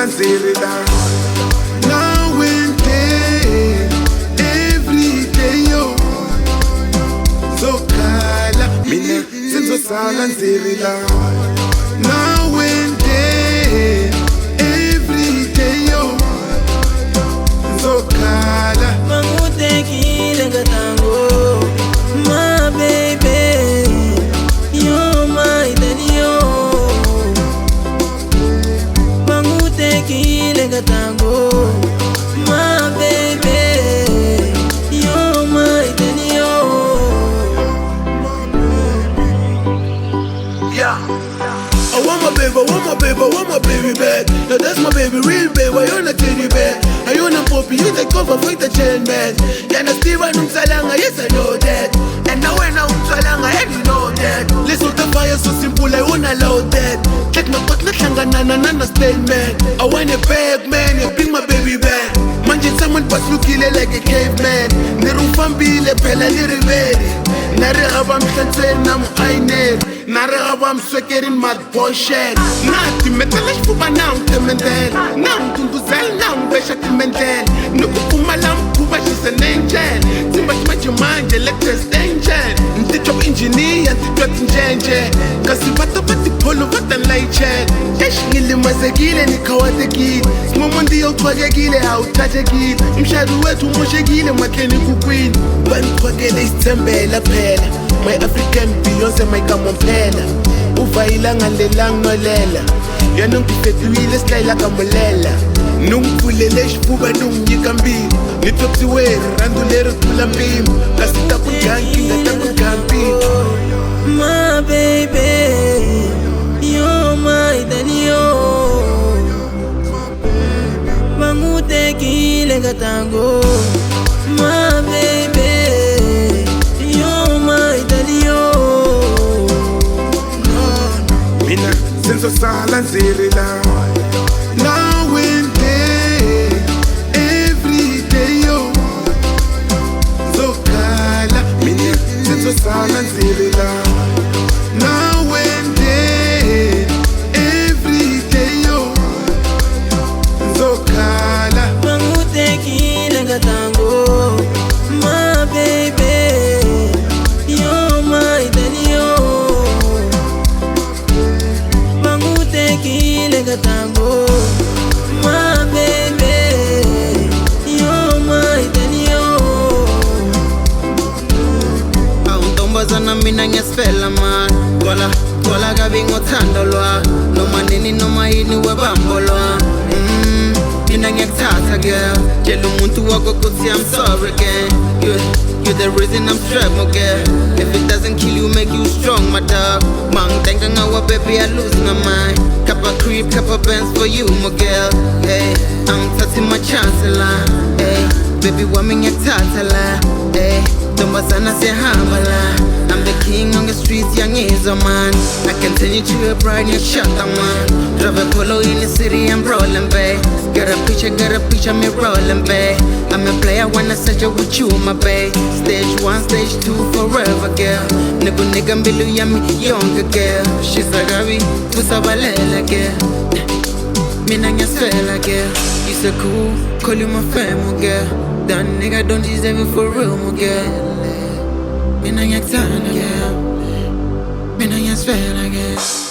sala ndzi ri la. Now and then, every day yo, ndzokhala mina se ndzo sala ndzi ri la. Now and then, every day yo, ndzokhala. Mangutekile ngatango, my baby, you're my daddy, yo. Mangutekile ngatango, my baby, you're my daddy, yo. Yeah. I want my baby, I want my baby, I want my baby back. Now that's my baby, real baby, I want a teddy bear. I want a poppy, you take over for the chain man. Yeah, na Steven Umsalanga, yes I know that. And now when I'm Umsalanga, and you know that. Let's hold the fire so simple, I wanna load that. Check my partner, na na na na statement. I want a bag, man, you bring my baby back. Manje someone paslukile like a caveman. Nirufambile phela liriveli. Na ri hava mhlantsweni na muayineri. Na ri hava muswekeri mad boy shit. Na timetela xifuva na n'wi themendela. Na n'wi ndhundhuzela na n'wi vexa timendlela. Ni ku pfumala mukhuva she's an angel. Tsimba ximanjhemanjhe latest angel. Ni titwa engineer, ni titwa tinjenje. Kasi va ta va tipholo va ta ni layichela. Eish ngilimazekile nikhawatekile. Simomondiya uxakekile awuthathekile. Umshado wethu umoshekile mahleni kukwini. Bangiphakele isithembela phela. My African Beyonce my Kamomphela. Uvayilanga lelangi nolela. Yena ngifetiwile sihlayela kamulela. Nungipfulele xifuva nunginyika mbilu. Ni pyopyiwe rirhandzu leri tlula mpimo. Kasi ta ku dya nkingha ta ku dya mpimo. My baby, you're my daddy, yo. Mangutekile ngatango, my baby, you're my daddy, yo. Mina se ndzo sala ndzi ri la. Now and then, every day yo, ndzokhala mina se ndzo sala ndzi ri la. Now and then, every day yo, ndzokhala. Mangutekile ngatango, my baby, you're my daddy, yo. Mangutekile ngatango, my baby, you're my daddy, yo. Awuntombazana mina ngiyasifela man. Twala twala kabi ngothando lwa. Noma nini noma yini webambo lwa. Mina ngiyakuthatha girl. Tshela umuntu wakho ukuthi I'm sorry girl. You're the reason I'm stressed, girl. If it doesn't kill you, make you strong, my dog. Mangitenga ngawe baby, I lose my mind. Couple creep, couple bands for you, my girl. Hey, I'm touching my chance la. Hey, baby wami ngiyakuthatha la. Hey, ntombazana siyahamba la. I'm the king on the streets, yangizwa man. I can turn you to a bride, ngiyashada man. Drive a Polo in the city, I'm rolling, babe. Got a picture, me rolling, babe. I'm a player when I settle with you, my babe. Stage 1, stage 2, forever, girl. Nigga, nigga, mbilu yami, yonke, girl. She's like, Abi, tusabalela, girl. Mina ngiyaswela, girl. You so cool, call you my fam, girl. That nigga don't deserve it for real, my girl. Mina ngiyakuthanda, girl. Mina ngiyaswela, girl.